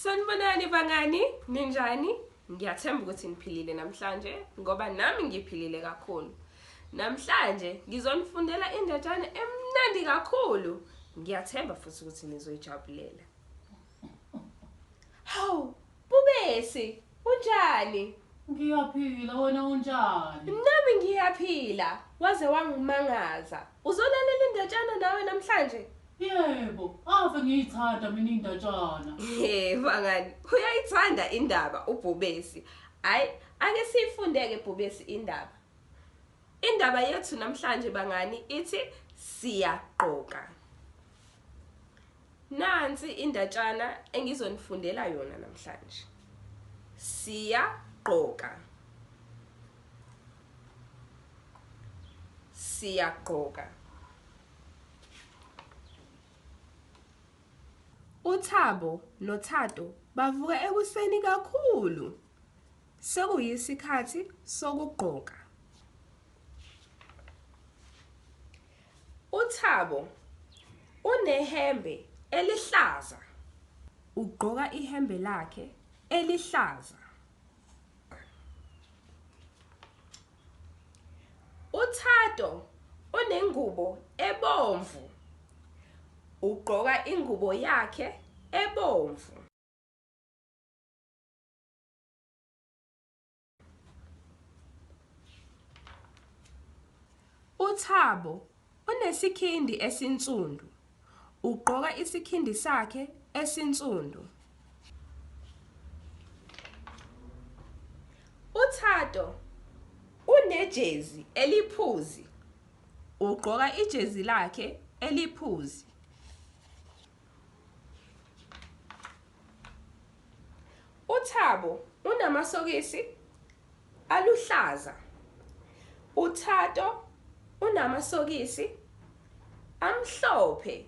Sanibonani bangani, ninjani? Ngiyathemba ukuthi niphilile namhlanje ngoba nami ngiphilile kakhulu. Namhlanje ngizonifundela indatshana emnandi kakhulu. Ngiyathemba futhi ukuthi nizoyijabulela. Hawu, Bubesi, unjani? Ngiyaphila wena unjani? Nami ngiyaphila. Waze wangimangaza. Uzolalela indatshana nawe namhlanje? Yebo, ave ngiyithanda mina indatshana. He, bangani, uyayithanda indaba uBhubesi. Hayi, ake siyifundeke Bhubesi indaba. Indaba yethu namhlanje bangani ithi siyagqoka. Nansi indatshana engizonifundela yona namhlanje. Siyagqoka. Siyagqoka. UThabo noThato bavuka ekuseni kakhulu. Sekuyisikhathi sokugqoka. UThabo unehembe elihlaza. Ugqoka ihembe lakhe elihlaza. UThato unengubo ebomvu. Ugqoka ingubo yakhe ebomvu. UThabo unesikhindi esinsundu. Ugqoka isikhindi sakhe esinsundu. UThato unejezi eliphuzi. Ugqoka ijezi lakhe eliphuzi. UThabo unamasokisi aluhlaza. UThato unamasokisi amhlophe.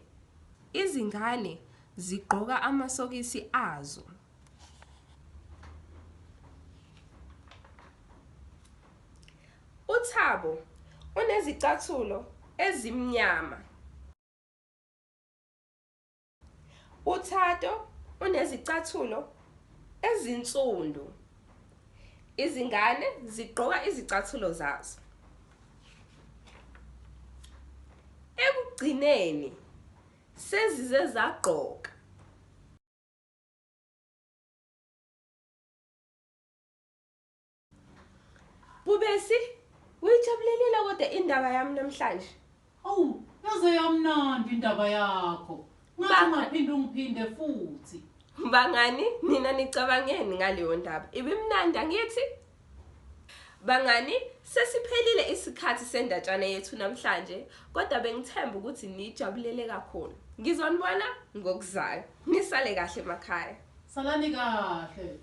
Izingane zigqoka amasokisi azo. UThabo unezicathulo ezimnyama. UThato unezicathulo ezinsundu. Izingane zigqoka izicathulo zazo. Ekugcineni sezize zagqoka. Bubesi, uyijabulelile kodwa indaba yami namhlanje. Awu, yaze yamnandi indaba yakho. Ngathi ungaphinde ungiphinde futhi. Bangani, nina nicabangeni ngaleyo ndaba? Ibimnandi angithi? Bangani, sesiphelile isikhathi sendatshana yethu namhlanje, kodwa bengithemba ukuthi nijabulele kakhulu. Ngizonibona ngokuzayo. Nisale kahle emakhaya. Salani kahle.